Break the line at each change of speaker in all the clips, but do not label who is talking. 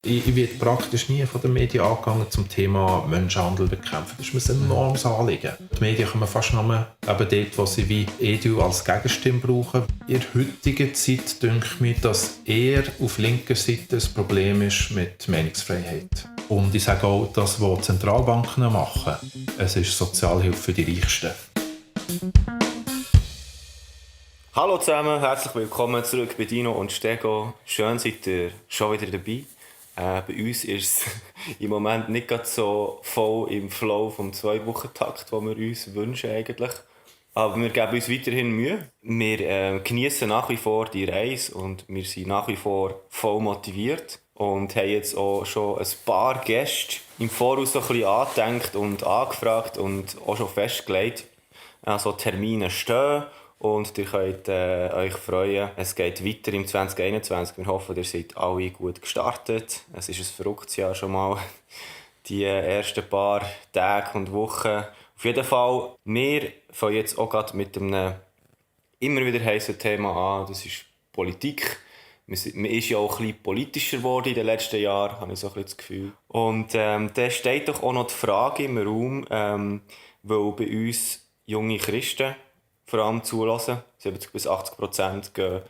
ich werde praktisch nie von den Medien angegangen zum Thema Menschenhandel bekämpfen. Das ist mir ein enormes Anliegen. Die Medien kommen fast nur eben dort, wo sie wie EDU als Gegenstimme brauchen. In der heutigen Zeit denke ich mir, dass eher auf linker Seite ein Problem ist mit Meinungsfreiheit. Und ich sage auch, das, was Zentralbanken machen, es ist Sozialhilfe für die Reichsten.
Hallo zusammen, herzlich willkommen zurück bei Dino und Stego. Schön seid ihr schon wieder dabei. Bei uns ist es im Moment nicht ganz so voll im Flow vom 2-Wochen-Takt, den wir uns wünschen eigentlich. Aber wir geben uns weiterhin Mühe. Wir genießen nach wie vor die Reise und wir sind nach wie vor voll motiviert. Und haben jetzt auch schon ein paar Gäste im Voraus so ein bisschen angedenkt und angefragt und auch schon festgelegt. Also Termine stehen. Und ihr könnt euch freuen, es geht weiter im 2021. Wir hoffen, ihr seid alle gut gestartet. Es ist ein verrücktes Jahr schon mal, die ersten paar Tage und Wochen. Auf jeden Fall, wir fangen jetzt auch gerade mit einem immer wieder heißen Thema an, das ist Politik. Man ist ja auch ein bisschen politischer geworden in den letzten Jahren, habe ich so ein bisschen das Gefühl. Und da steht doch auch noch die Frage im Raum, weil bei uns junge Christen vor allem zulassen. 70-80% gehen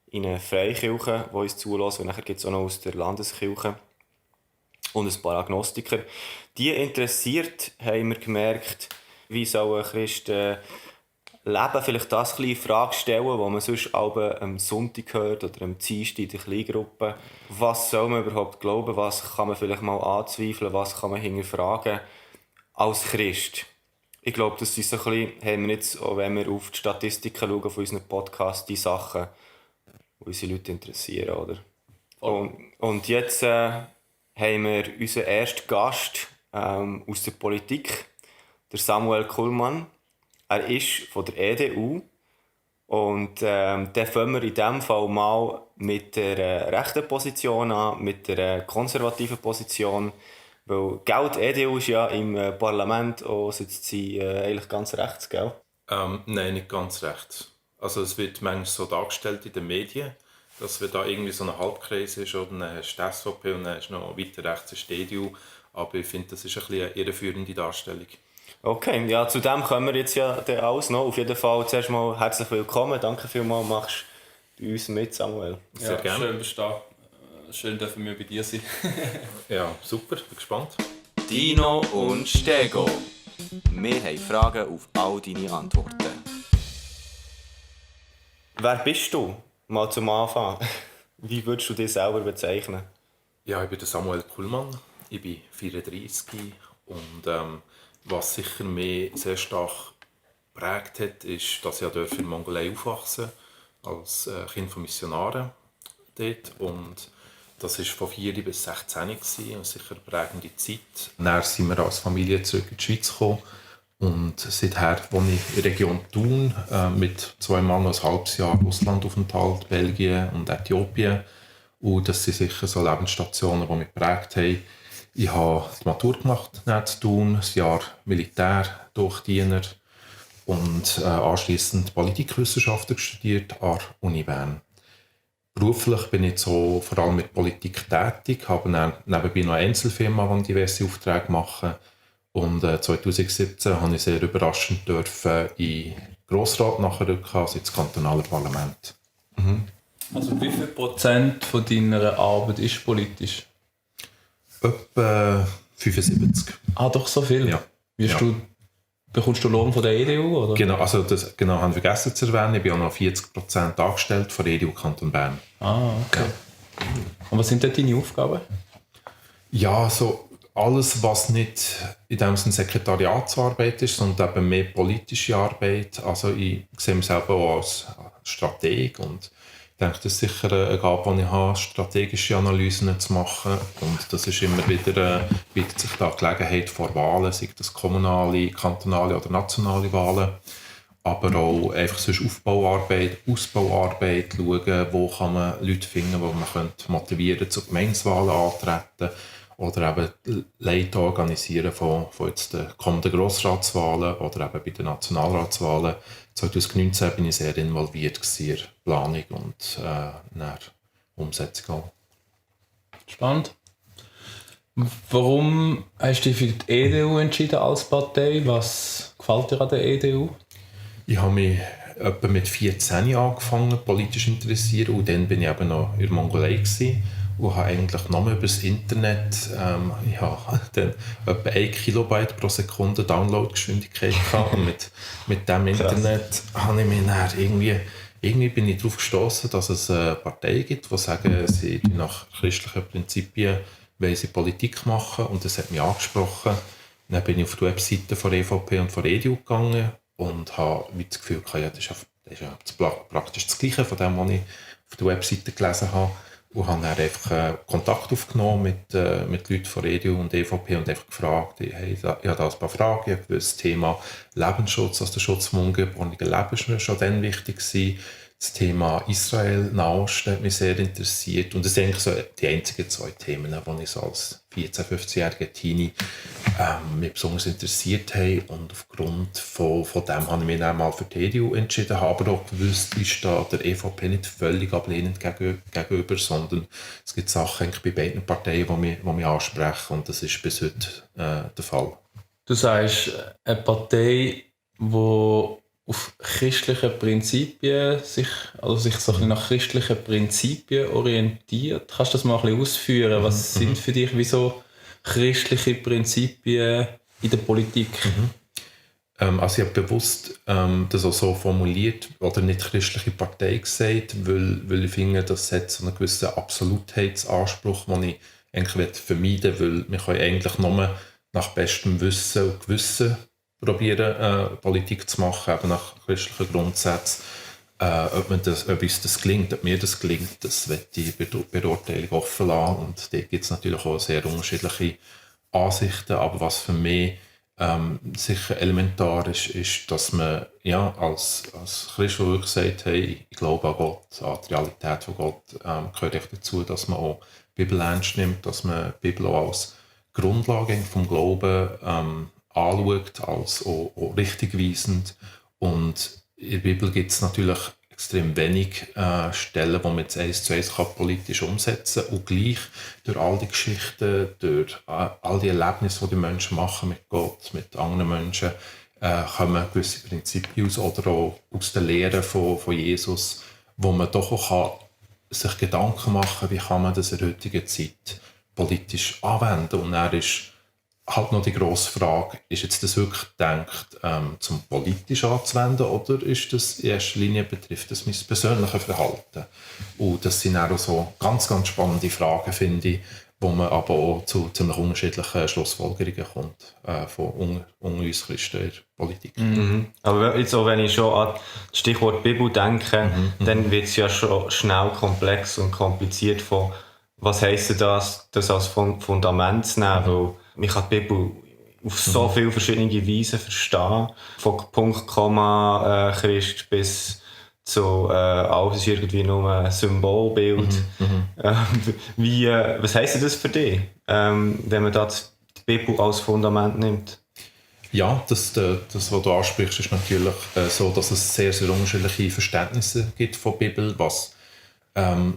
in eine Freikirche, die uns zulassen. Und dann gibt es auch noch aus der Landeskirche und ein paar Agnostiker. Die interessiert, haben wir gemerkt, wie sollen Christen leben, vielleicht das ein bisschen in Frage stellen, was man sonst am Sonntag hört oder am Dienstag in der Kleingruppe. Was soll man überhaupt glauben? Was kann man vielleicht mal anzweifeln? Was kann man hinterfragen als Christ? Ich glaube, das ist so ein bisschen, haben wir jetzt, auch wenn wir auf die Statistiken schauen von unseren Podcasts, die Sachen, die unsere Leute interessieren, oder? Und jetzt haben wir unseren ersten Gast aus der Politik, der Samuel Kullmann. Er ist von der EDU und dann fangen wir in diesem Fall mal mit der rechten Position an, mit der konservativen Position. Weil die EDU ist ja im Parlament, sitzt sie eigentlich ganz rechts, gell?
Nein, nicht ganz rechts. Also es wird manchmal so dargestellt in den Medien, dass wir da irgendwie so ein Halbkreis ist, oder dann hast du die SVP und dann hast du noch weiter rechts ist die EDU. Aber ich finde, das ist ein bisschen eine irreführende Darstellung.
Okay, ja, zu dem kommen wir jetzt ja alles noch. Auf jeden Fall zuerst mal herzlich willkommen. Danke vielmals, machst du bei uns mit, Samuel.
Sehr gerne.
Schön bist du da. Schön dürfen wir bei dir sein.
Ja, super, bin gespannt.
Dino und Stego. Wir haben Fragen auf all deine Antworten. Wer bist du? Mal zum Anfang. Wie würdest du dich selber bezeichnen?
Ja, ich bin der Samuel Kullmann, ich bin 34 und was sicher mich sehr stark geprägt hat, ist, dass ich in der Mongolei aufwachsen als Kind von Missionaren dort. Und das war von 4 bis 16 und sicher eine prägende Zeit. Dann sind wir als Familie zurück in die Schweiz gekommen und seither wohne ich in der Region Thun mit 2 Mal noch ein halbes Jahr Auslandaufenthalt, Belgien und Äthiopien. Und das sind sicher so Lebensstationen, die mich geprägt haben. Ich habe die Matur gemacht in Thun, ein Jahr Militär, Durchdiener und anschliessend Politikwissenschaften studiert an der Uni Bern. Beruflich bin ich so vor allem mit Politik tätig, habe dann nebenbei noch eine Einzelfirma, die diverse Aufträge machen. Und 2017 durfte ich sehr überraschend in den Grossrat nachrücken, also ins kantonale Parlament.
Mhm. Also wie viel Prozent von deiner Arbeit ist politisch?
Etwa 75.
Ah, doch so viel?
Ja.
Bekommst du Lohn von der EDU? Oder?
Genau, also das habe ich vergessen zu erwähnen. Ich bin auch noch 40% angestellt von der EDU Kanton Bern.
Ah, okay. Ja. Und was sind denn deine Aufgaben?
Ja, so alles, was nicht in dem Sinne Sekretariatsarbeit ist, sondern eben mehr politische Arbeit. Also ich sehe mich selber auch als Strateg und ich denke, das ist sicher eine Gabe, die ich habe, strategische Analysen zu machen. Und das ist immer wieder, bietet sich da Gelegenheit vor Wahlen, sei das kommunale, kantonale oder nationale Wahlen. Aber auch einfach sonst Aufbauarbeit, Ausbauarbeit, schauen, wo kann man Leute finden, die man motivieren könnte, zu Gemeinswahlen antreten. Oder eben Leute organisieren von jetzt den kommenden Grossratswahlen oder eben bei den Nationalratswahlen. 2019 bin ich sehr involviert in der Planung und in der Umsetzung auch.
Spannend. Warum hast du dich für die EDU entschieden als Partei? Was gefällt dir an der EDU?
Ich habe mich etwa mit 14 angefangen, politisch zu interessieren, und dann bin ich eben noch in der Mongolei gewesen und habe eigentlich nur über das Internet ich habe dann etwa 1 Kilobyte pro Sekunde Downloadgeschwindigkeit gehabt, und mit dem Internet habe ich mich dann irgendwie bin ich darauf gestoßen, dass es Parteien gibt, die sagen, sie nach christlichen Prinzipien wollen sie Politik machen, und das hat mich angesprochen. Dann bin ich auf die Webseite von EVP und von EDU gegangen und habe das Gefühl gehabt, ja, das ist ja praktisch das Gleiche von dem, was ich auf der Webseite gelesen habe. Und habe dann einfach Kontakt aufgenommen mit Leuten von EDU und EVP und einfach gefragt, hey, ich habe da ein paar Fragen. Ich habe das Thema Lebensschutz, also der Schutz vom ungeborenen Leben ist mir schon dann wichtig gewesen. Das Thema Israel, Nahosten hat mich sehr interessiert. Und das sind eigentlich so die einzigen 2 Themen, die ich so als 14-, 15-jähriger Teenie mich besonders interessiert habe. Und aufgrund von dem habe ich mich dann mal für die EDU entschieden, habe aber auch gewusst, ich stehe der EVP nicht völlig ablehnend gegenüber, sondern es gibt Sachen eigentlich bei beiden Parteien, die mich ansprechen. Und das ist bis heute der Fall.
Du sagst, eine Partei, die auf christliche Prinzipien sich so ein bisschen nach christlichen Prinzipien orientiert. Kannst du das mal ein bisschen ausführen? Was sind für dich wieso christliche Prinzipien in der Politik?
Also ich habe bewusst das auch so formuliert oder nicht christliche Partei gesagt, weil ich finde, das hat so einen gewissen Absolutheitsanspruch, den ich eigentlich vermeiden will, weil wir können eigentlich nur nach bestem Wissen und Gewissen probieren, Politik zu machen, eben nach christlichen Grundsätzen. Ob uns das gelingt, ob mir das gelingt, das wird die Beurteilung offen lassen. Und da gibt es natürlich auch sehr unterschiedliche Ansichten. Aber was für mich sicher elementar ist, dass man als Christ wirklich sagt, hey, ich glaube an Gott, an die Realität von Gott, gehört echt dazu, dass man auch die Bibel ernst nimmt, dass man die Bibel auch als Grundlage vom Glauben anschaut, als auch richtigweisend. Und in der Bibel gibt es natürlich extrem wenig Stellen, die man jetzt 1:1 politisch umsetzen kann. Und gleich durch all die Geschichten, durch all die Erlebnisse, die die Menschen machen mit Gott, mit anderen Menschen, kommen gewisse Prinzipien aus, oder auch aus der Lehre von Jesus, wo man doch auch sich Gedanken machen kann, wie kann man das in der heutigen Zeit politisch anwenden. Und dann ist halt noch die grosse Frage, ist jetzt das wirklich gedacht, zum politisch anzuwenden, oder ist das in erster Linie betrifft das mein persönliches Verhalten? Und das sind auch so ganz, ganz spannende Fragen, finde ich, wo man aber auch zu ziemlich unterschiedlichen Schlussfolgerungen kommt von uns Christen in der Politik.
Aber jetzt auch, wenn ich schon an das Stichwort Bibel denke, dann wird es ja schon schnell komplex und kompliziert von was heisst das als Fundament zu nehmen, weil man kann die Bibel auf so viele verschiedene Weisen verstehen. Von Punkt, Komma, Christ bis zu alles ist irgendwie nur ein Symbolbild. Was heisst das für dich, wenn man das die Bibel als Fundament nimmt?
Ja, das, was du ansprichst, ist natürlich so, dass es sehr, sehr unterschiedliche Verständnisse gibt von der Bibel.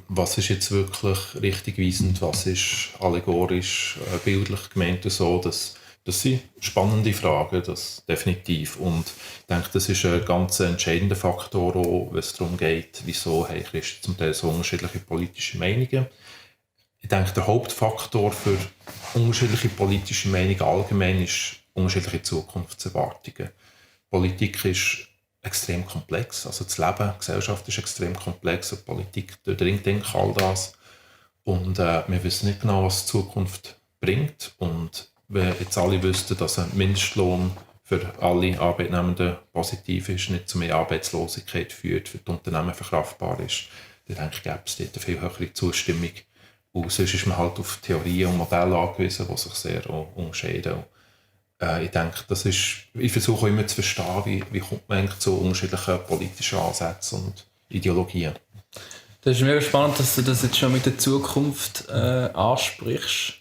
Was ist jetzt wirklich richtigweisend, was ist allegorisch, bildlich gemeint und so, das sind spannende Fragen, das definitiv. Und ich denke, das ist ein ganz entscheidender Faktor, auch, wenn es darum geht, wieso haben Christen zum Teil so unterschiedliche politische Meinungen. Ich denke, der Hauptfaktor für unterschiedliche politische Meinungen allgemein ist unterschiedliche Zukunftserwartungen. Politik ist extrem komplex. Also das Leben, die Gesellschaft ist extrem komplex und die Politik durchdringt all das. Und wir wissen nicht genau, was die Zukunft bringt. Und wenn jetzt alle wüssten, dass ein Mindestlohn für alle Arbeitnehmenden positiv ist, nicht zu mehr Arbeitslosigkeit führt, für die Unternehmen verkraftbar ist, dann denke ich, gäbe es dort eine viel höhere Zustimmung. Und sonst ist man halt auf Theorien und Modelle angewiesen, die sich sehr unterscheiden. Ich denke, ich versuche immer zu verstehen, wie kommt man eigentlich zu unterschiedlichen politischen Ansätzen und Ideologien.
Das ist mega spannend, dass du das jetzt schon mit der Zukunft ansprichst.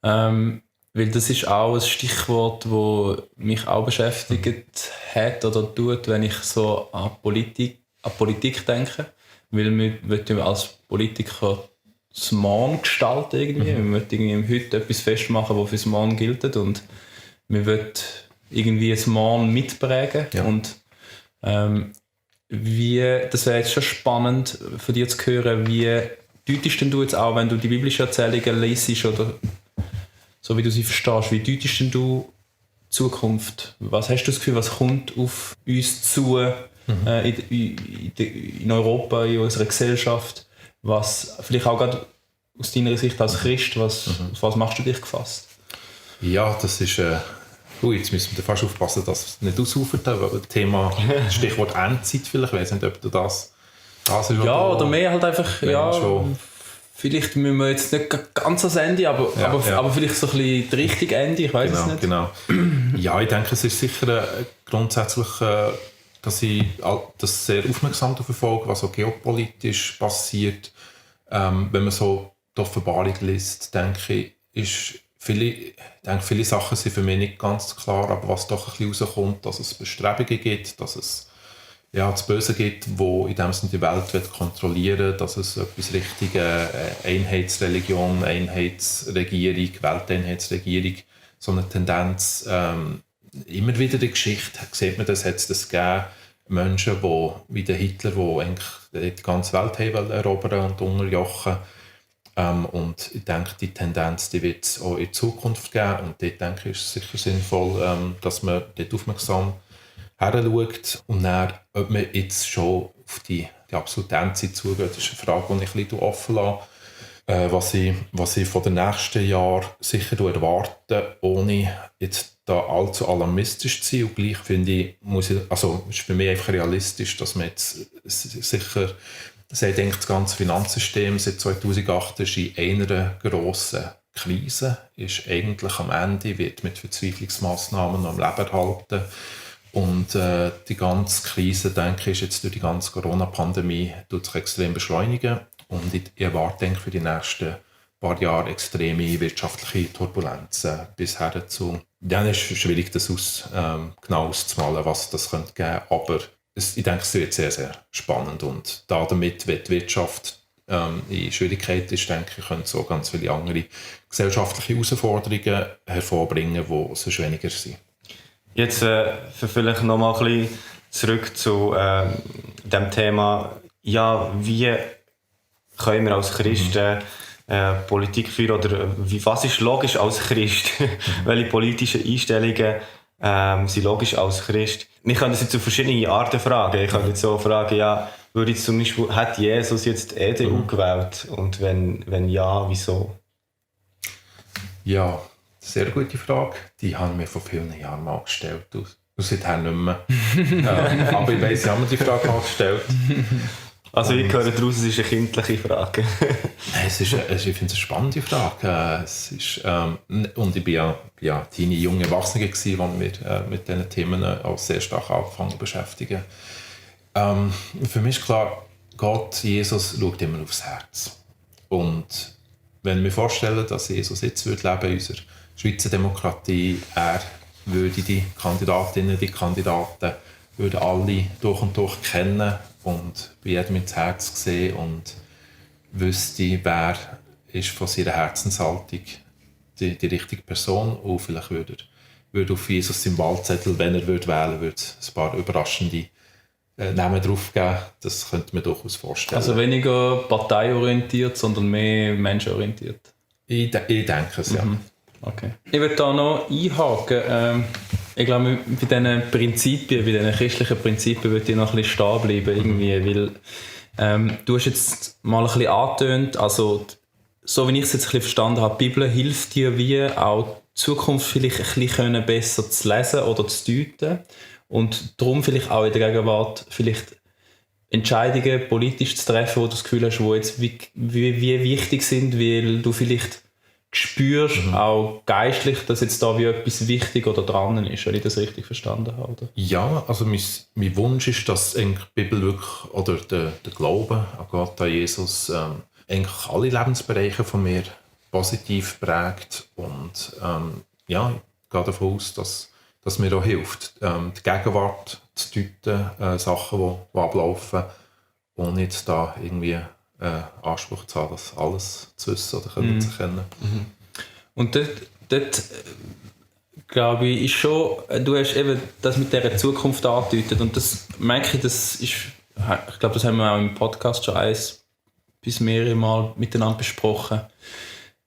Weil das ist auch ein Stichwort, das mich auch beschäftigt hat oder tut, wenn ich so an Politik denke. Weil wir als Politiker das Morgen gestalten irgendwie. Wir möchten irgendwie heute etwas festmachen, das fürs Morgen gilt und wir wollen irgendwie das Morgen mitprägen und das wäre jetzt schon spannend von dir zu hören, wie deutest denn du jetzt auch, wenn du die biblischen Erzählungen liest oder so wie du sie verstehst, wie deutest denn du Zukunft? Was hast du das Gefühl, was kommt auf uns zu in Europa, in unserer Gesellschaft? Was vielleicht auch gerade aus deiner Sicht als Christ, auf was machst du dich gefasst?
Ja, das ist... jetzt müssen wir fast aufpassen, dass es nicht ausufert. Thema, Stichwort Endzeit vielleicht. Ich weiss nicht, ob du das ist.
Ja, oder mehr halt einfach, vielleicht müssen wir jetzt nicht ganz ans Ende, aber vielleicht so ein bisschen die richtige Ende, ich weiß es nicht. Genau.
Ja, ich denke, es ist sicher grundsätzlich, dass ich das sehr aufmerksam verfolge, was so geopolitisch passiert. Wenn man so die Offenbarung liest, denke ich, viele Sachen sind für mich nicht ganz klar, aber was doch ein bisschen rauskommt, dass es Bestrebungen gibt, dass es das Böse gibt, das in dem Sinne die Welt kontrollieren will, dass es etwas Richtung Einheitsreligion, Einheitsregierung, Welteinheitsregierung, so eine Tendenz. Immer wieder in der Geschichte sieht man das, hat es das gegeben, Menschen, die, wie der Hitler, die eigentlich die ganze Welt erobern und unterjochen. Und ich denke, die Tendenz die wird es auch in Zukunft geben. Und dort denke ich, ist es sicher sinnvoll, dass man dort aufmerksam heranschaut. Und dann, ob man jetzt schon auf die absolute Endzeit zugeht, ist eine Frage, die ich ein bisschen offen lasse. Was ich von den nächsten Jahren sicher erwarte, ohne jetzt da allzu alarmistisch zu sein. Und gleich finde ich, ist für mich einfach realistisch, dass man jetzt sicher... Ich denke, das ganze Finanzsystem seit 2008 ist in einer grossen Krise, ist eigentlich am Ende, wird mit Verzweiflungsmaßnahmen noch am Leben erhalten. Und die ganze Krise, denke ich, ist jetzt durch die ganze Corona-Pandemie sich extrem beschleunigen. Und ich erwarte für die nächsten paar Jahre extreme wirtschaftliche Turbulenzen bis her zu... Dann ist es schwierig, das genau auszumalen, was das geben könnte, aber ich denke, es wird sehr, sehr spannend und damit, wenn die Wirtschaft in Schwierigkeiten ist, denke ich, können so ganz viele andere gesellschaftliche Herausforderungen hervorbringen, die sonst weniger sind.
Jetzt vielleicht noch mal ein bisschen zurück zu dem Thema, wie können wir als Christen Politik führen oder was ist logisch als Christ? Welche politischen Einstellungen sind logisch als Christ? Wir können das jetzt auf verschiedene Arten fragen. Ich kann jetzt so fragen, würde jetzt zum Beispiel, hat Jesus jetzt die EDU gewählt? Und wenn ja, wieso?
Ja, sehr gute Frage. Die haben wir vor vielen Jahren mal gestellt. Und seither nicht mehr. Aber ich weiss, sie haben mir die Frage mal gestellt.
Also ich höre daraus, es ist eine kindliche Frage.
Ich finde es eine spannende Frage. Und ich war ja Teenie, junge Erwachsene, die mich mit diesen Themen auch sehr stark angefangen zu beschäftigen. Für mich ist klar, Gott, Jesus, schaut immer aufs Herz. Und wenn ich mir vorstelle, dass Jesus jetzt leben würde in unserer Schweizer Demokratie, er würde die Kandidatinnen, die Kandidaten würden alle durch und durch kennen und bei jedem ins Herz sehen und wüsste, wer ist von seiner Herzenshaltung die richtige Person und vielleicht würde auf Jesus im Wahlzettel, wenn er wählen würde, ein paar überraschende Namen drauf geben. Das könnte man durchaus vorstellen.
Also weniger parteiorientiert, sondern mehr menschenorientiert?
Ich denke es, ja.
Okay. Ich würde da noch einhaken. Ich glaube, bei diesen christlichen Prinzipien würde ich noch ein bisschen stehen bleiben. Irgendwie, weil, du hast jetzt mal ein bisschen angetönt, also so wie ich es jetzt ein bisschen verstanden habe, die Bibel hilft dir, wie auch die Zukunft vielleicht ein bisschen besser zu lesen oder zu deuten und darum vielleicht auch in der Gegenwart vielleicht Entscheidungen politisch zu treffen, wo du das Gefühl hast, die jetzt wie wichtig sind, weil du vielleicht spürst, auch geistlich, dass jetzt da wie etwas wichtig oder dran ist, wenn ich das richtig verstanden habe. Oder?
Ja, also mein Wunsch ist, dass eigentlich die Bibel wirklich, oder der Glaube an Gott, an Jesus, eigentlich alle Lebensbereiche von mir positiv prägt und ich gehe davon aus, dass mir auch hilft, die Gegenwart zu deuten, Sachen, die ablaufen, ohne jetzt da irgendwie Anspruch zu haben, das alles zu wissen oder zu kennen.
Und dort glaube ich, ist schon, du hast eben das mit dieser Zukunft angedeutet und das merke ich, ich glaube, das haben wir auch im Podcast schon bis mehrere Mal miteinander besprochen.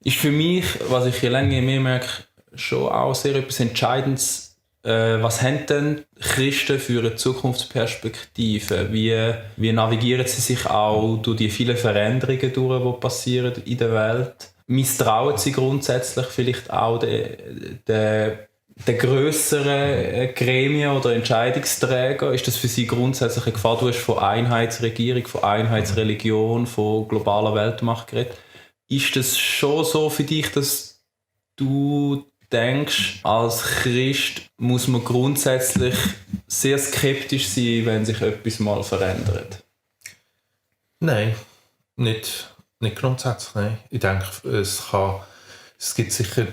Ist für mich, was ich je länger mehr merke, schon auch sehr etwas Entscheidendes. Was haben denn Christen für eine Zukunftsperspektive? Wie navigieren sie sich auch durch die vielen Veränderungen durch, die passieren in der Welt? Misstrauen sie grundsätzlich vielleicht auch den grösseren Gremien oder Entscheidungsträger? Ist das für sie grundsätzlich eine Gefahr? Du hast von Einheitsregierung, von Einheitsreligion, von globaler Weltmacht geredet. Ist das schon so für dich, dass du denkst, als Christ muss man grundsätzlich sehr skeptisch sein, wenn sich etwas mal verändert?
Nein, nicht grundsätzlich. Nein. Ich denke, es gibt sicher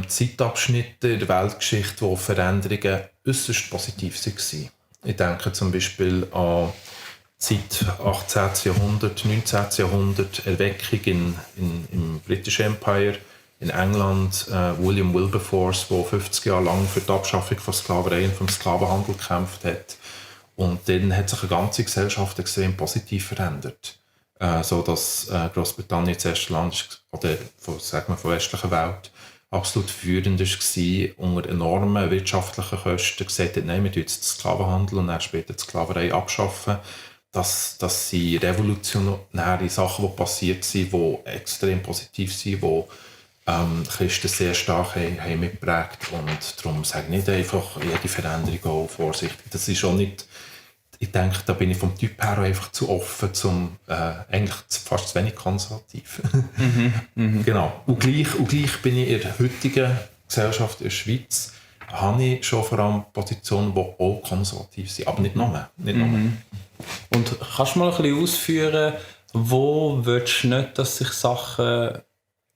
Zeitabschnitte in der Weltgeschichte, wo Veränderungen äußerst positiv waren. Ich denke zum Beispiel an die Zeit 18. Jahrhundert, 19. Jahrhundert, Erweckung im British Empire, in England William Wilberforce, der 50 Jahre lang für die Abschaffung von Sklaverei und vom Sklavenhandel gekämpft hat. Und dann hat sich eine ganze Gesellschaft extrem positiv verändert. So dass Großbritannien das erste Land ist, oder sagen wir, von der westlichen Welt absolut führend war, unter enormen wirtschaftlichen Kosten gesagt hat, nein, wir tun jetzt den Sklavenhandel und dann später die Sklaverei abschaffen. Das sind revolutionäre Sachen, die passiert sind, die extrem positiv sind, die Christen sehr stark haben mitgeprägt. Und darum sage ich nicht einfach jede Veränderung auch vorsichtig. Das ist auch nicht, ich denke, da bin ich vom Typ her einfach zu offen, eigentlich fast zu wenig konservativ. Genau. Und gleich bin ich in der heutigen Gesellschaft in der Schweiz, habe ich schon vor allem Positionen, die auch konservativ sind, aber nicht nur.
Und kannst du mal ein bisschen ausführen, wo willst du nicht, dass sich Sachen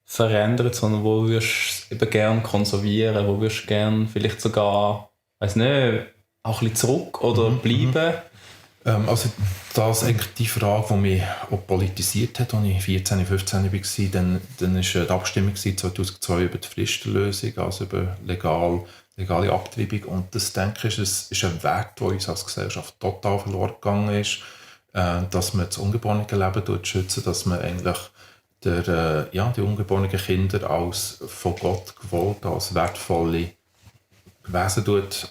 verändern, sondern wo würdest du eben gerne konservieren, wo würdest du gerne vielleicht sogar, weiß nicht, auch ein bisschen zurück oder bleiben?
Also das ist eigentlich die Frage, die mich auch politisiert hat, als ich 14, 15 war. Dann war die Abstimmung 2002 über die Fristenlösung, also über legale Abtreibung. Und das, denke ich, ist ein Wert, der uns als Gesellschaft total verloren gegangen ist, dass man das ungeborene Leben schützen, dass man eigentlich die ungeborenen Kinder als von Gott gewollt, als wertvolle Wesen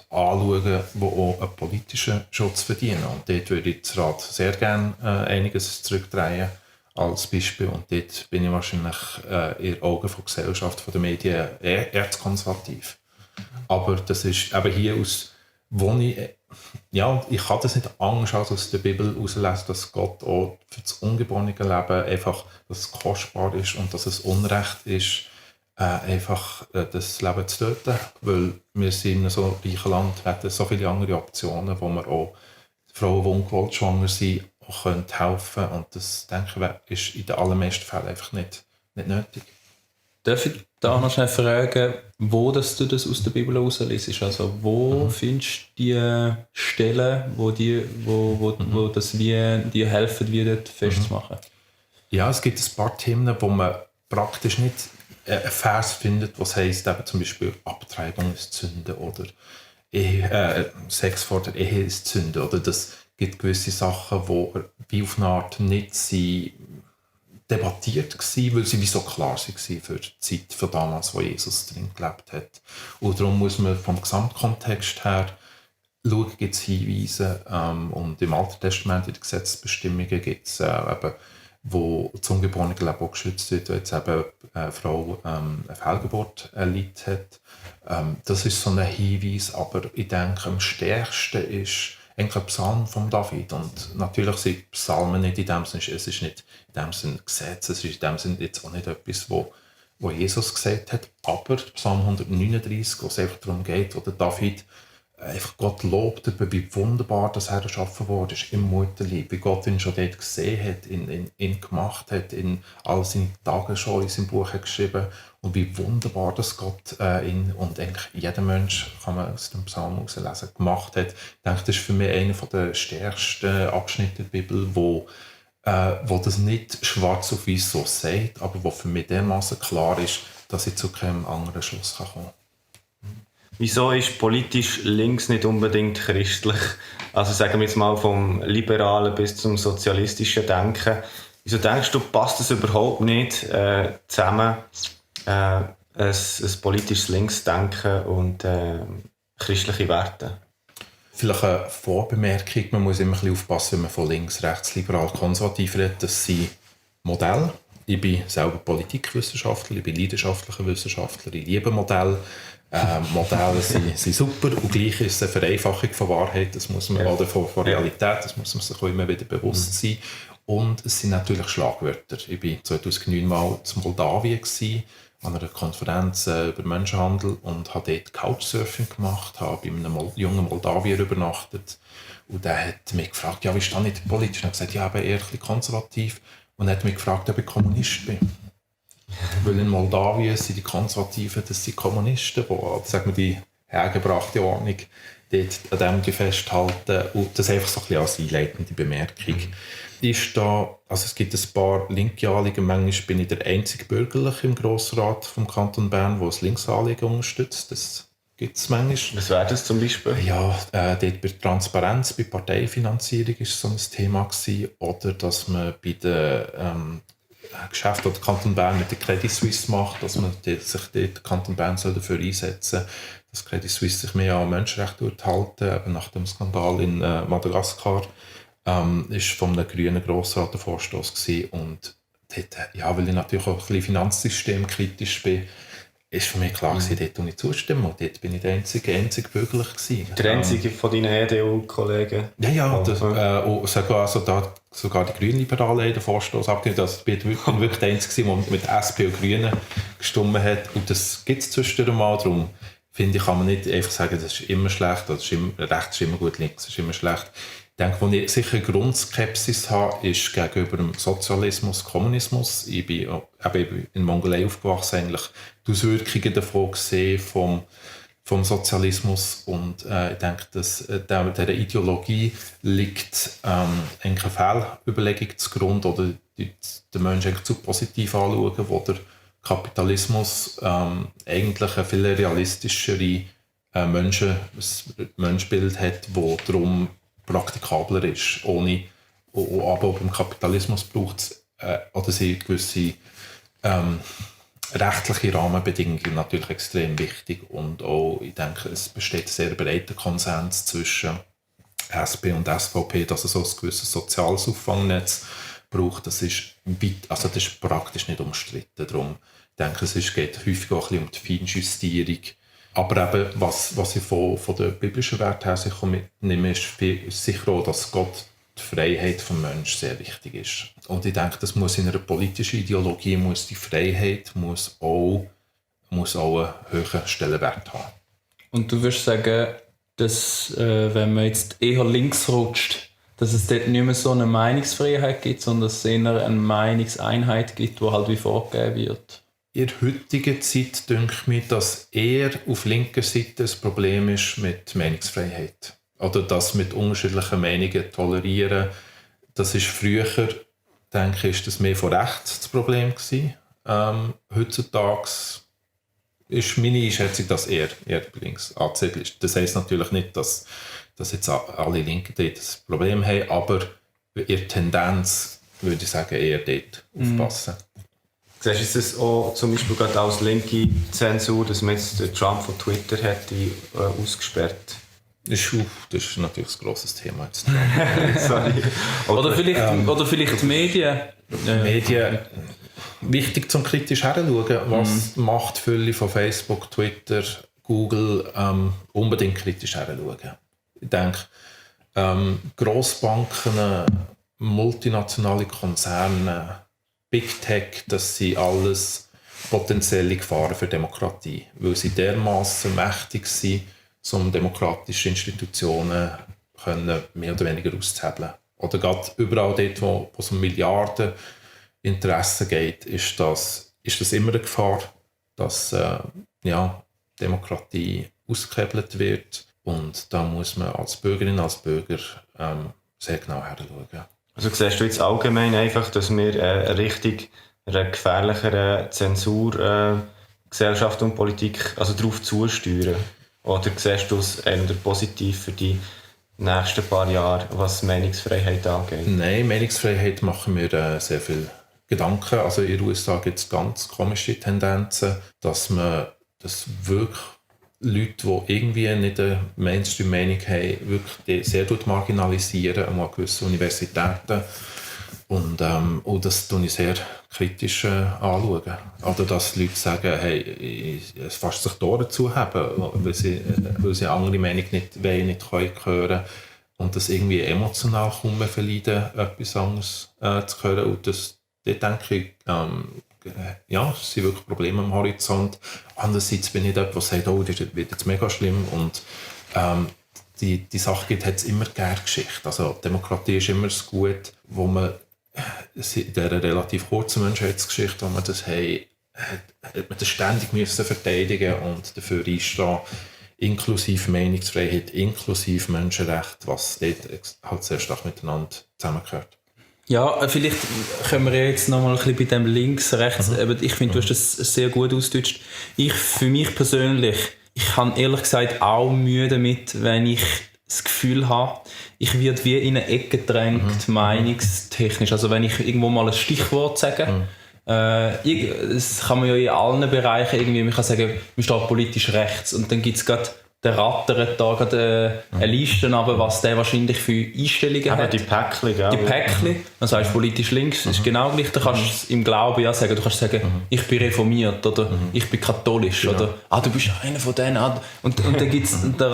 anschauen, die auch einen politischen Schutz verdienen. Und dort würde ich das Rat sehr gerne einiges zurückdrehen als Beispiel. Und dort bin ich wahrscheinlich in den Augen der Gesellschaft, von den Medien eher zu konservativ. Aber das ist eben hier wo ich kann das nicht anders als aus der Bibel herauslesen, dass Gott auch für das ungeborene Leben einfach, dass es kostbar ist und dass es Unrecht ist, einfach das Leben zu töten, weil wir sind in einem so reichen Land, wir hätten so viele andere Optionen, wo wir auch Frauen, die ungewollt schwanger sind, auch helfen können. Und das, denke ich, ist in den allermeisten Fällen einfach nicht nötig.
Darf ich da noch schnell fragen, wo du das aus der Bibel herausliest? Also wo findest du die Stellen, wo das dir helfen, wie dort festzumachen?
Ja, es gibt ein paar Themen, wo man praktisch nicht einen Vers findet, was heisst, eben zum Beispiel Abtreibung ist Sünde oder Sex vor der Ehe ist Sünde. Oder das gibt gewisse Sachen, die wie auf eine Art nicht debattiert waren, weil sie wie so klar waren für die Zeit von damals, wo Jesus drin gelebt hat. Und darum muss man vom Gesamtkontext her schauen, gibt es Hinweise. Und im Alten Testament, in den Gesetzesbestimmungen, gibt es eben, wo das ungeborene Leben auch geschützt wird, wenn jetzt eben eine Frau eine Fehlgeburt erlebt hat. Das ist so ein Hinweis, aber ich denke, am stärksten ist eigentlich ein Psalm von David. Und natürlich sind Psalmen nicht in dem Sinne, es ist nicht in dem Sinne Gesetz, es ist in dem Sinne jetzt auch nicht etwas, wo Jesus gesagt hat, aber Psalm 139, wo es einfach darum geht, wo der David einfach Gott lobt, wie wunderbar das er erschaffen worden ist im Mutterleib, wie Gott ihn schon dort gesehen hat, ihn gemacht hat, in all seine Tage schon in seinem Buch hat geschrieben und wie wunderbar das Gott ihn und eigentlich jeder Mensch, kann man aus dem Psalm herauslesen, gemacht hat. Ich denke, das ist für mich einer der stärksten Abschnitte der Bibel, wo wo das nicht schwarz auf weiß so sagt, aber wo für mich dermaßen klar ist, dass ich zu keinem anderen Schluss kommen kann.
Wieso ist politisch links nicht unbedingt christlich? Also sagen wir jetzt mal vom liberalen bis zum sozialistischen Denken. Wieso denkst du, passt das überhaupt nicht zusammen, ein politisches Linksdenken und christliche Werte?
Vielleicht eine Vorbemerkung, man muss immer ein bisschen aufpassen, wenn man von links, rechts, liberal, konservativ redet. Das sind Modelle. Ich bin selber Politikwissenschaftler, ich bin leidenschaftlicher Wissenschaftler, ich liebe Modelle. Modelle sind super und gleich ist es eine Vereinfachung von Wahrheit, das muss man, oder von Realität, das muss man sich auch immer wieder bewusst sein. Und es sind natürlich Schlagwörter. Ich war 2009 mal in Moldawien an einer Konferenz über Menschenhandel und habe dort Couchsurfing gemacht, habe bei einem jungen Moldawier übernachtet. Und der hat mich gefragt, ja, wie stehe ich politisch? Und ich habe gesagt, ja, ich bin eher ein bisschen konservativ. Und er hat mich gefragt, ob ich Kommunist bin. Weil in Moldawien sind die Konservativen, das sind Kommunisten, die, sagen wir, die hergebrachte Ordnung dort an dem festhalten. Und das einfach so ein bisschen als einleitende Bemerkung. Ist da, also es gibt ein paar linke Anliegen, manchmal bin ich der einzige Bürgerliche im Grossrat vom Kanton Bern, der das Linksanliegen unterstützt. Das gibt es manchmal.
Was wäre das zum Beispiel?
Ja, dort bei Transparenz, bei Parteifinanzierung war so ein Thema gewesen. Oder dass man bei den Geschäften, die der Kanton Bern mit der Credit Suisse macht, dass man sich der Kanton Bern soll dafür einsetzen soll, dass Credit Suisse sich mehr an Menschenrechte halten, eben nach dem Skandal in Madagaskar. Ist von einem grünen Grossrat der Vorstoß gewesen. Und dort, ja, weil ich natürlich auch ein bisschen finanzsystemkritisch bin, ist für mich klar gewesen, dort nicht zustimmen. Und dort bin ich der einzige Bürgerlich gewesen.
Der einzige von deinen EDU-Kollegen?
Ja, das, sogar die Grünliberalen haben den Vorstoß abgelehnt. Also ich bin wirklich der Einzige, der mit SP und Grünen gestimmt hat. Und das gibt es zwischendurch mal. Darum finde ich, kann man nicht einfach sagen, das ist immer schlecht, oder rechts ist immer gut, links ist immer schlecht. Ich denke, wo ich sicher eine Grundskepsis habe, ist gegenüber dem Sozialismus, Kommunismus. Ich bin in Mongolei aufgewachsen, eigentlich die Auswirkungen davon gesehen vom Sozialismus. Und ich denke, dass dieser Ideologie liegt eigentlich eine Fehlüberlegung zugrunde oder den Menschen eigentlich zu positiv anschauen, wo der Kapitalismus eigentlich eine viel realistischere Menschenbild hat, wo darum praktikabler ist. Aber beim Kapitalismus braucht es oder sind gewisse rechtliche Rahmenbedingungen natürlich extrem wichtig. Und auch, ich denke, es besteht ein sehr breiter Konsens zwischen SP und SVP, dass es so ein gewisses soziales Auffangnetz braucht. Das ist praktisch nicht umstritten. Darum denke ich, es geht häufig auch ein bisschen um die Feinjustierung. Aber eben, was ich von der biblischen Wert her sicher mitnehme, ist sicher auch, dass Gott die Freiheit des Menschen sehr wichtig ist. Und ich denke, das muss in einer politischen Ideologie, muss die Freiheit muss auch einen hohen Stellenwert haben.
Und du würdest sagen, dass wenn man jetzt eher links rutscht, dass es dort nicht mehr so eine Meinungsfreiheit gibt, sondern dass es eher eine Meinungseinheit gibt, die halt wie vorgegeben wird?
In der heutigen Zeit denke ich mir, dass eher auf linker Seite ein Problem ist mit Meinungsfreiheit. Oder das mit unterschiedlichen Meinungen tolerieren. Das ist früher, denke ich, ist das mehr von rechts das Problem gewesen. Heutzutage ist meine Einschätzung, dass eher links anzusiedeln ist. Das heisst natürlich nicht, dass jetzt alle Linken dort das Problem haben, aber in der Tendenz würde ich sagen, eher dort aufpassen.
Siehst du es auch zum Beispiel gerade als linke Zensur, dass man jetzt den Trump von Twitter hätte ausgesperrt?
Das ist natürlich ein grosses Thema jetzt.
Sorry.
Oder vielleicht die Medien.
Medien. Wichtig zum kritisch herzuschauen, was macht die Fülle von Facebook, Twitter, Google, unbedingt kritisch herzuschauen. Ich denke, Grossbanken, multinationale Konzerne, Big Tech, das sind alles potenzielle Gefahren für Demokratie, weil sie dermaßen mächtig sind, um demokratische Institutionen können mehr oder weniger auszuhebeln. Oder gerade überall dort, wo es um Milliarden Interessen geht, ist das immer eine Gefahr, dass Demokratie ausgehebelt wird. Und da muss man als Bürgerin, als Bürger sehr genau hinschauen.
Also siehst du jetzt allgemein einfach, dass wir Richtung einer gefährlicheren Zensur Gesellschaft und Politik also darauf zusteuern? Oder siehst du es eher positiv für die nächsten paar Jahre, was Meinungsfreiheit angeht?
Nein, Meinungsfreiheit machen wir sehr viel Gedanken. Also in den USA gibt es ganz komische Tendenzen, dass wirklich Leute, die irgendwie nicht eine Mainstream-Meinung haben, wirklich sehr gut marginalisieren, einmal gewisse Universitäten. Und das tue ich sehr kritisch anschauen. Oder dass Leute sagen, hey, es fast sich die Ohren zuhaben, weil sie andere Meinung nicht hören können. Und das irgendwie emotional kaum mehr verleiden, etwas anderes zu hören. Und dort denke ich, es sind wirklich Probleme am Horizont. Andererseits bin ich jemand, der sagt, oh, das wird jetzt mega schlimm. Und die Sache gibt es immer gerne Geschichte. Also Demokratie ist immer das Gute, wo man in dieser relativ kurzen Menschheitsgeschichte, wo man das hat man das ständig müssen verteidigen und dafür einstehen, inklusive Meinungsfreiheit, inklusive Menschenrechte, was dort halt sehr stark miteinander zusammengehört.
Ja, vielleicht können wir jetzt noch mal ein bisschen bei dem links, rechts, ich finde, du hast das sehr gut ausgedrückt. Für mich persönlich, ich habe ehrlich gesagt auch Mühe damit, wenn ich das Gefühl habe, ich werde wie in eine Ecke gedrängt, meinungstechnisch. Also wenn ich irgendwo mal ein Stichwort sage, das kann man ja in allen Bereichen irgendwie, man kann sagen, man steht politisch rechts und dann gibt es gerade der rattert da gerade eine Liste runter, was der wahrscheinlich für Einstellungen hat.
Die Päckchen, gell?
Die Päckchen, dann sagst du politisch links, das ist genau gleich. Dann kannst du im Glauben ja sagen, du kannst sagen, ich bin reformiert oder ich bin katholisch oder du bist einer von denen. Und dann gibt's, da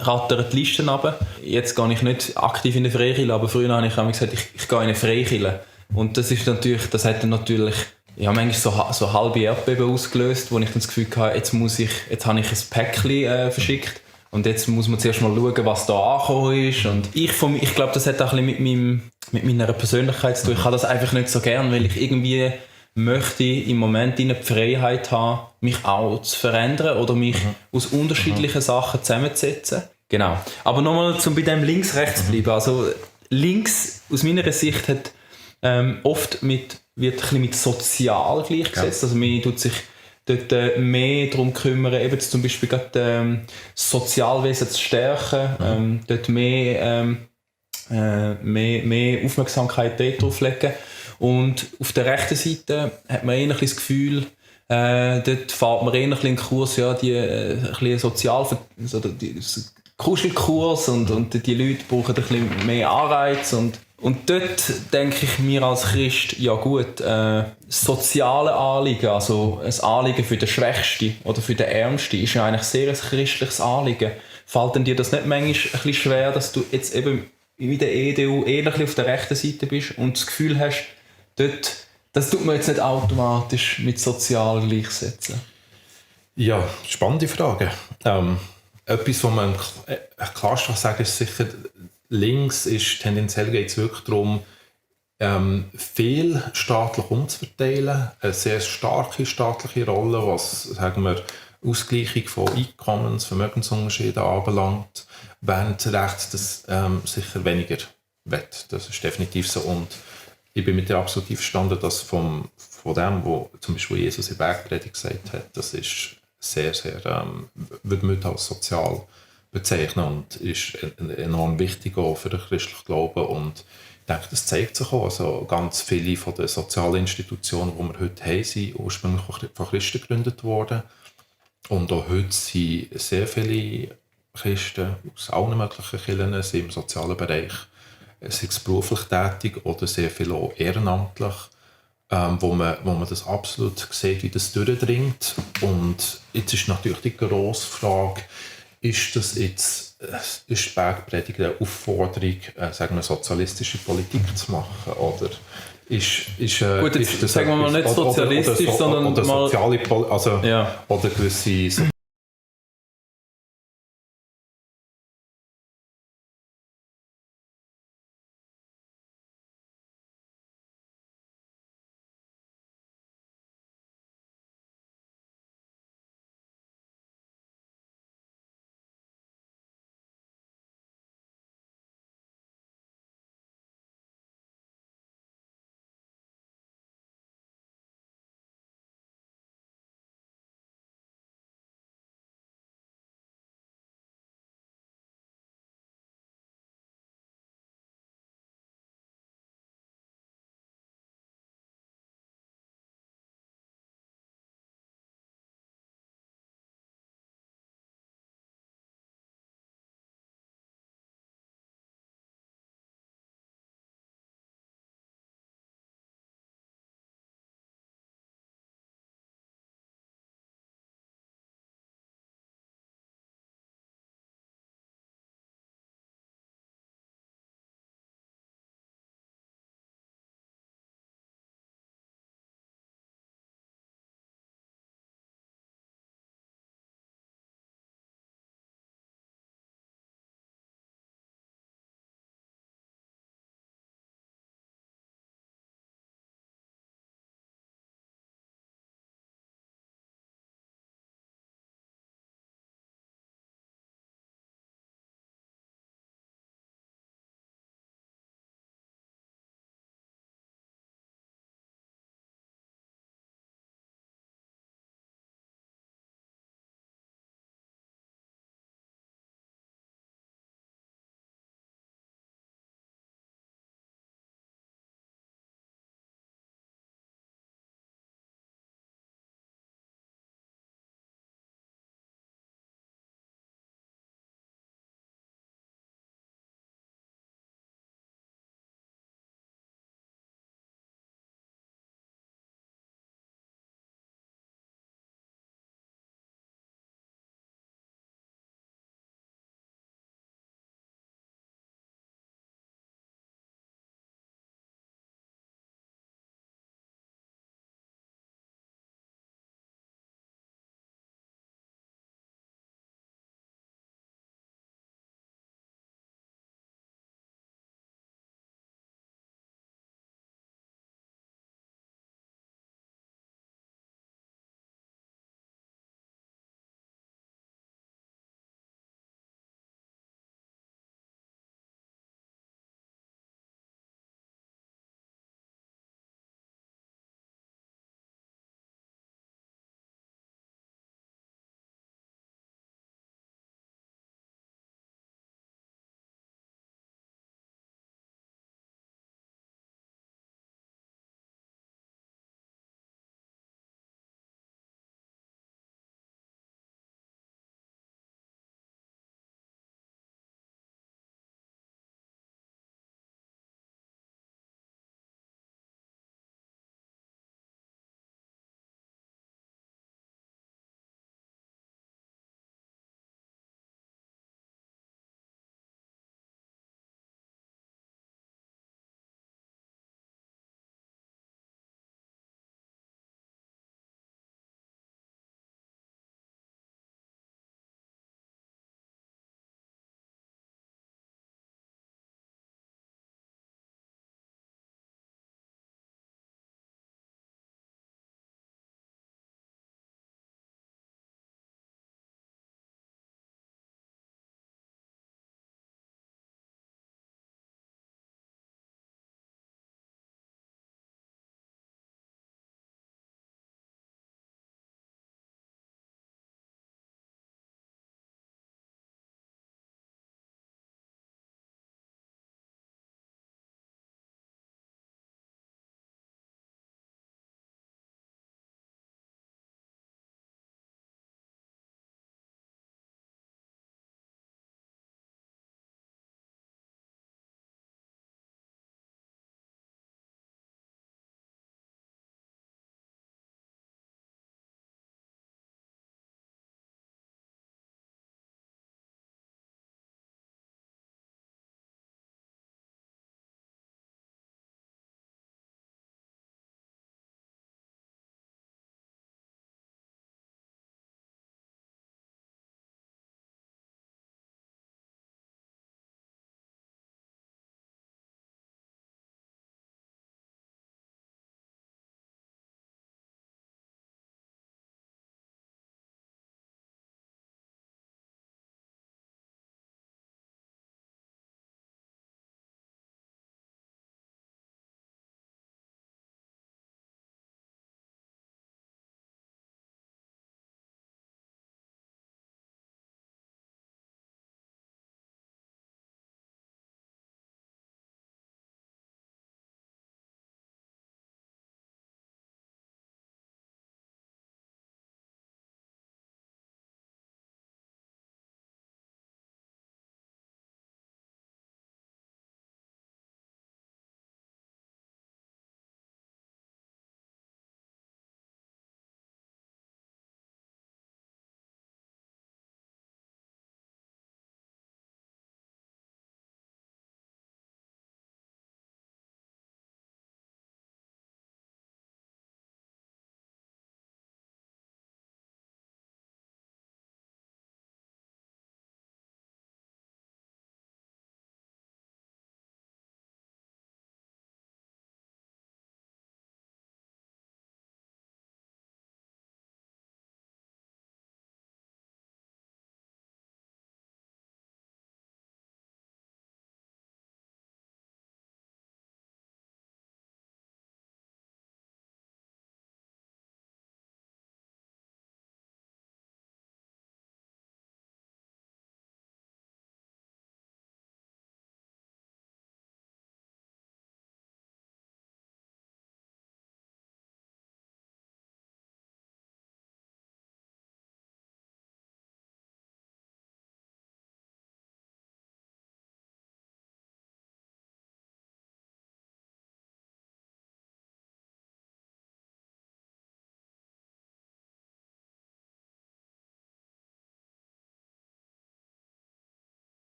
rattert die Listen runter. Jetzt gehe ich nicht aktiv in eine Freikirche, aber früher habe ich gesagt, ich gehe in eine Freikirche. Und das hat dann natürlich manchmal so halbe Erdbeben ausgelöst, wo ich dann das Gefühl hatte, jetzt habe ich ein Päckchen verschickt und jetzt muss man zuerst mal schauen, was da angekommen ist. Und ich glaube, das hat auch ein bisschen mit meiner Persönlichkeit zu tun. Ich habe das einfach nicht so gern, weil ich irgendwie möchte im Moment die Freiheit haben, mich auch zu verändern oder mich aus unterschiedlichen Sachen zusammenzusetzen. Genau. Aber nochmal, um bei dem links-rechts zu bleiben. Also links, aus meiner Sicht, hat oft wird ein bisschen mit sozial gleichgesetzt. Ja. Also man tut sich dort mehr darum kümmern, eben zum Beispiel gerade Sozialwesen zu stärken, dort mehr Aufmerksamkeit darauf legen. Und auf der rechten Seite hat man eher das Gefühl, dort fährt man eher einen Kurs, die Kuschelkurs und die Leute brauchen ein bisschen mehr Anreiz und dort denke ich mir als Christ, ja gut, soziale Anliegen, also ein Anliegen für den Schwächsten oder für den Ärmsten, ist ja eigentlich sehr ein christliches Anliegen. Fällt denn dir das nicht manchmal ein bisschen schwer, dass du jetzt eben in der EDU eher auf der rechten Seite bist und das Gefühl hast, dort, das tut man jetzt nicht automatisch mit sozial gleichsetzen?
Ja, spannende Frage. Etwas, was man klar sagen ist sicher, links ist tendenziell geht es wirklich darum, viel staatlich umzuverteilen, eine sehr starke staatliche Rolle, was sagen wir, Ausgleichung von Einkommens-, Vermögensunterschieden anbelangt, während rechts das sicher weniger will. Das ist definitiv so. Und ich bin mit dir absolut einverstanden, dass von dem, was zum Beispiel Jesus in der Bergpredigt gesagt hat, das ist sehr, sehr, würde man als sozial bezeichnen und ist enorm wichtig auch für den christlichen Glauben. Und ich denke, das zeigt sich auch. Also ganz viele von den sozialen Institutionen, die wir heute haben, sind ursprünglich von Christen gegründet worden. Und auch heute sind sehr viele Christen aus allen möglichen Kirchen sind im sozialen Bereich, sei es beruflich tätig oder sehr viel auch ehrenamtlich, wo man das absolut sieht, wie das durchdringt. Und jetzt ist natürlich die grosse Frage, ist die Bergpredigt eine Aufforderung, sagen wir, sozialistische Politik zu machen? Oder ist
gut, jetzt
ist das
sagen wir mal nicht sozialistisch, sondern
oder
mal
soziale oder gewisse